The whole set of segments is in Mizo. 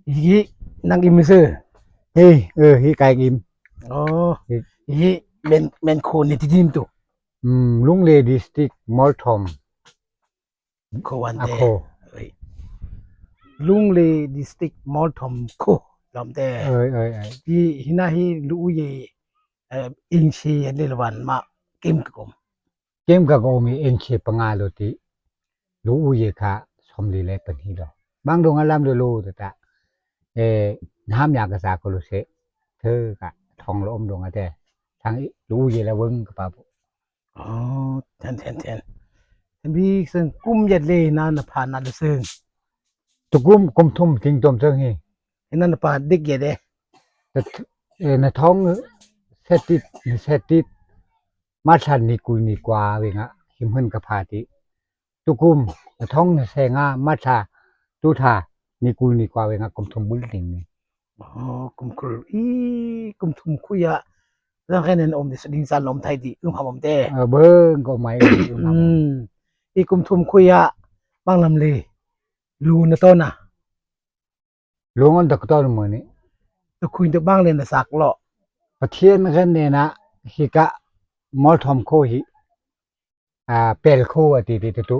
Hi nang im se. Hi hi kai im. Oh. Hi men men kho ni ti tim tu. Um Lunglei district Molthom. Kho wan te. Kho. Lunglei district Molthom kho lam te. Oi oi oi. Hi hina hi lu ye ing si le wan ma kim kom. Kem ka ko mi ing si panga lo ti lu u ye kha somli le pani lo. Bang dong alam lo lo ta e nam ya ka sa ko lo se the ka thong lo om dong ate thang lu ye la weng ka pa bu. Oh, then then then. Bi sing kum yet le na na pha na le sing. Tukum kum thum ting tom chang hi. Ina na pa dik ye de. Na thong setit ni setit ma than ni kul ni kwa winga him hun ka pha ti. Tukum na thong na se nga ma tha tu tha ni kul ni kwa winga kum thum bul ting ni. Oh, kum kul i kum thum khuya lang khen om de ding san om thai di um ham om te. Beng ko mai. I kum thum khuya bang lam le lu na to na. Lung an dak ton mu ni. Tu khuin tu bang le na sak lo. Pathian kan ne na hika mol thom kho hi a pel kho ati ti tu.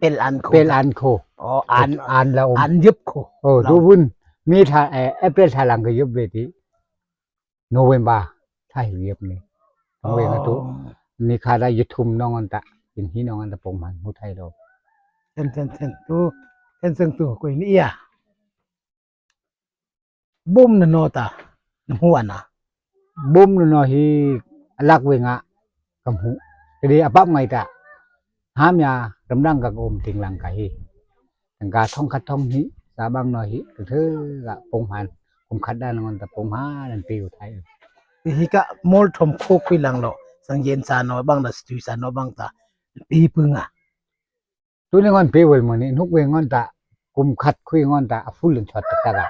Pel an kho. Pel an kho. Oh an an la om. An yup kho. Oh tu vun mi tha April tha lang ka yup ve ti. November tha hi yup ni. Tong ve nga tu. Ni kha da yuthum nong an ta. In hi nong an ta pong man mu thai lo. Then then then tu then seng tu koi ni ya. Bum na no ta na hu ana. Bum na no hi alak ve nga kam hu. Jadi apap ngai ta. Ham ya ramdang ka om ting lang ka hi. Tangka thong khat thong hi sa bang no hi thu ga pong han kum khat da ngon ta pong ha nan pi u thai. Hi ka mol thom kho khui lang lo sang yen sa no bang da stu sa no bang ta pi pung a. Tu ni ngon pi wel mo ni nuk we ngon ta kum khat khui ngon ta a full in chot ta ga.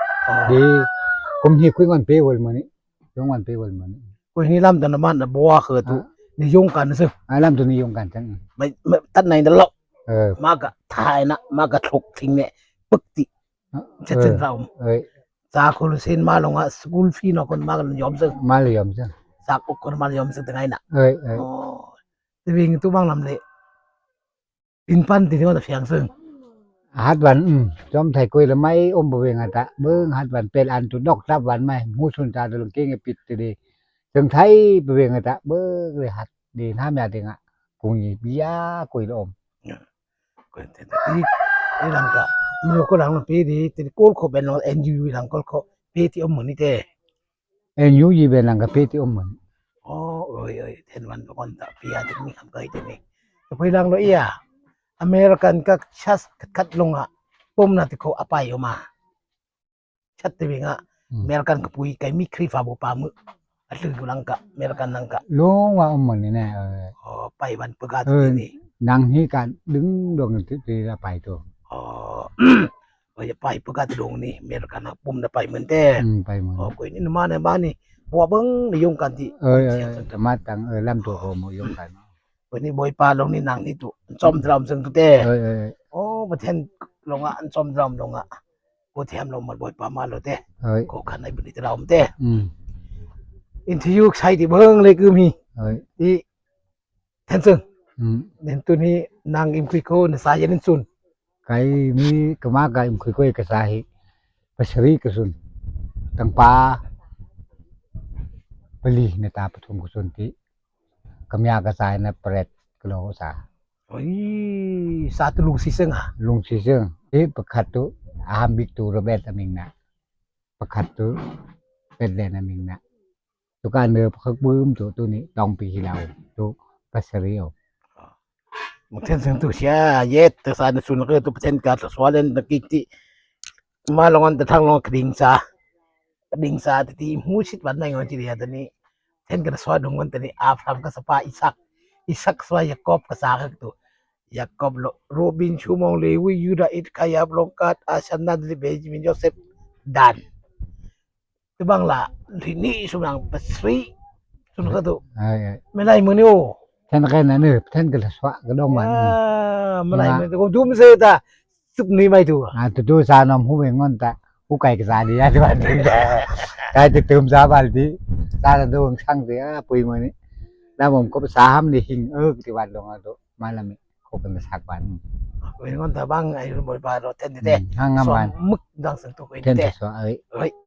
Di kum hi khui ngon pi wel mo ni yong ngon pi wel mo ni. Koi ni lam ta na man na boa khe tu ni yong kan se. A lam tu ni yong kan chang. Mai tat nai da lo. Ma ka thai na ma ka thluk thing ne puk ti che chen ra um. Cha khul sen ma longa school fee no kon ma ka yom se. Ma le yom se. Sa ko kon ma yom se ta ngai na. Oi oi. Oh. Ti wing tu bang lam le In pan ti ni fiang sing. Hat van chom thai koi la mai om bo nga ta bưng hat van pel an tu dok tap van mai mu sun ta tu ke nge pit ti di chong thai bo nga ta bưng le hat di nam ya ti nga kung yi bia koi lo om. Koi te ti ni lang ka mu ko lang pi di ti kol kho ben lo NU lang kol kho pi ti om ni te. NU yi ben lang ka pi ti om mun. Oh oi oi then wan kon ta pi a ti ni kham kai te ni. Pui lang lo ia American ka chas khat longa pom na ti kho apai oma. Chat te winga American ka pui kai mi Khrifa bo pa mu atlu lang ka American lang ka. Lo wa om mun ni ne. Oh pai wan paga ti ni. Nang hi ka đứng dong ti ti la pai tu. Oh oi pai paga ti dong ni American na pum na pai mun te. Pai mun. Oh koi ni ma ne ba ni bo bang ni yong kan ti. Ơi ơi ma tang ơi lam tu ho mo yong kan. Koi ni boy pa long ni nang ni tu chom dram sing tu te. Ơi ơi. Oh pathen longa an chom dram longa ko thiam lo mar boy pa ma lo te. Ơi. Ko khan ai buni te ram te. Interview sai ti bang le ku mi. Ơi. Ti then sing. Nen tu ni nang im khui ko na sa yen sun. Kai mi kama ka im khui koi ka sa hi pasari ka sun tangpa pali na ta pathum ka sun ti kamya ka sa na pret klo sa. Oi sa tu lung si seng ha. Lung si seng ti pakhat tu aham bik tu Robert aming na pakhat tu Petlen aming na tu ka ne phak bum tu tu ni tong pi hi lau tu pasari o. Muthen seng tu sia yet te sa na sun ke tu pathen ka swalen na ki ti ma longan te thang long kding sa ding sa ti ti mu sit wan nai ngon chi ria tani then ka swa dong ngon tani Abraham ka sapa Isak Isak swa Jacob ka sa ka tu Jacob lo Rubin Shimon Lewi Judah it Kayab Longkat Asher Nadli Benjamin Joseph Dan tu bang la ni sumang pasri sun ka tu melai mu ni o then ka na ne then ka swa ka dong man melai mu ko dum se ta sup ni mai tu a tu tu sa nom hu ve ngon ta. U kai ka za di ya ti ban ding da. Kai ti tum za bal ti. Sa la do sang ti a pui mo ni. Na mom ko sa ham ni hing ơ ti ban dong a do malami ko kan sak ban. Ko ngon ta bang ai boi pa ro ten te. Hang ngam ban. Muk dang sang tu ko Ten te. so ai. Oi.